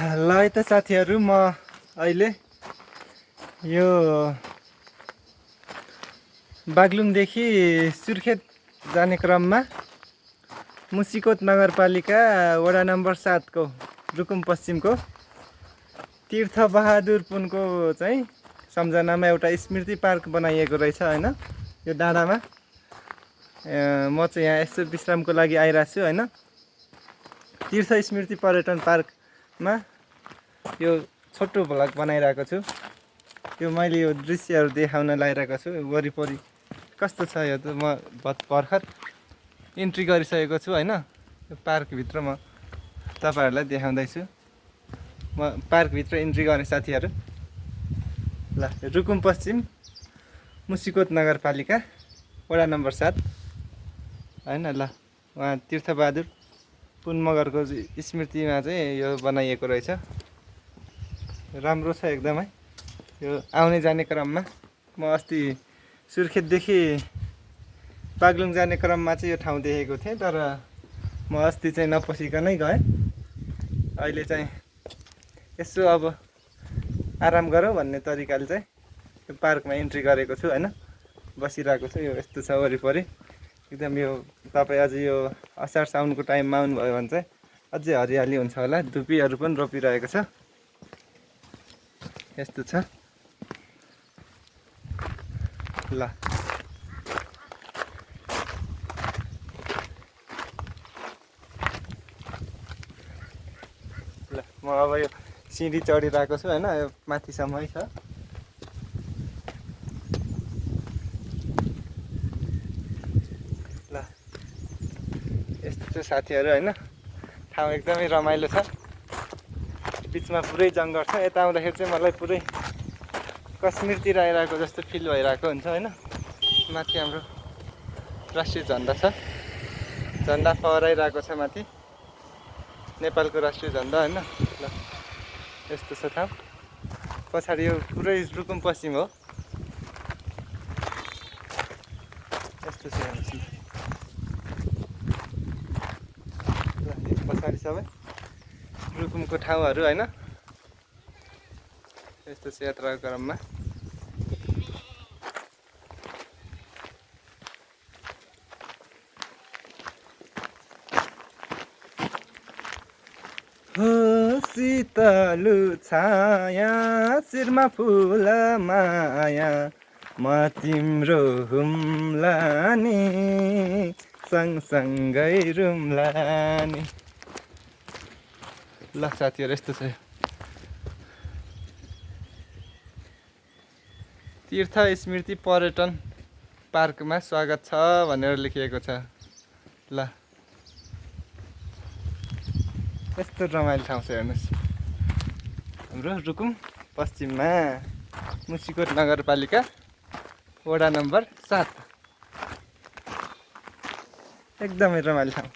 ल है त साथीहरू, म अहिले यो बागलुङदेखि सुर्खेत जाने क्रममा मुसिकोट नगरपालिका वडा नम्बर 7 को रुकुम पश्चिमको तीर्थबहादुर पुनको चाहिँ सम्झनामा एउटा स्मृति पार्क बनाइएको रहेछ हैन। यो डाँडामा म चाहिँ यहाँ यसो विश्रामको लागि आइरहेको छु हैन। तीर्थ स्मृति पर्यटन पार्कमा यो छोटो भ्लग बनाइरहेको छु। यो मैले यो दृश्यहरू देखाउन लागिरहेको छु। वरिपरि कस्तो छ यो त म भर्खर इन्ट्री गरिसकेको छु हैन। यो पार्कभित्र म तपाईहरुलाई देखाउँदैछु। म पार्कभित्र इन्ट्री गर्ने साथीहरू। ल रुकुम पश्चिम मुसिकोट नगरपालिका वडा नम्बर 7 हैन। ल उहाँ तीर्थबहादुर पुन मगरको स्मृतिमा चाहिँ यो बनाइएको रहेछ। राम्रो छ एकदमै। यो आउने जाने क्रममा म अस्ति सुर्खेतदेखि बागलुङ जाने क्रममा चाहिँ यो ठाउँ देखेको थिएँ, तर म अस्ति चाहिँ नपसिकनै गएँ। अहिले चाहिँ यसो अब आराम गरौँ भन्ने तरिकाले चाहिँ यो पार्कमा इन्ट्री गरेको छु हैन। बसिरहेको छु। यो यस्तो छ वरिपरि एकदम। यो तपाईँ अझै यो असार साउनको टाइममा आउनुभयो भने चाहिँ अझै हरियाली हुन्छ होला। धुपीहरू पनि रोपिरहेको छ। यस्तो छ। ल म अब यो सिँढी चढिरहेको छु हैन। यो माथिसम्मै छ। ल यस्तो छ साथीहरू हैन। ठाउँ एकदमै रमाइलो छ। बिचमा पुरै जङ्गल छ। यता आउँदाखेरि चाहिँ मलाई पुरै कश्मीरतिर आइरहेको जस्तो फिल भइरहेको हुन्छ हैन। माथि हाम्रो राष्ट्रिय झन्डा छ। झन्डा फहराइरहेको छ माथि, नेपालको राष्ट्रिय झन्डा हैन। ल यस्तो छ ठाउँ। पछाडि यो पुरै रुकुम पश्चिम हो। यस्तो छ पछाडि सबै रुकुमको ठाउँहरू हैन। यस्तो छ यात्राको क्रममा। हो शीतलु छाया शिरमा फुल माया, म तिम्रो हुम्ला नि सँगसँगै रुम्ला नि। ल साथीहरू यस्तो छ। तीर्थ स्मृति पर्यटन पार्कमा स्वागत छ भनेर लेखिएको छ। ल यस्तो रमाइलो ठाउँ छ हेर्नुहोस्। हाम्रो रुकुम पश्चिममा मुसिकोट नगरपालिका वडा नम्बर 7 एकदमै रमाइलो ठाउँ।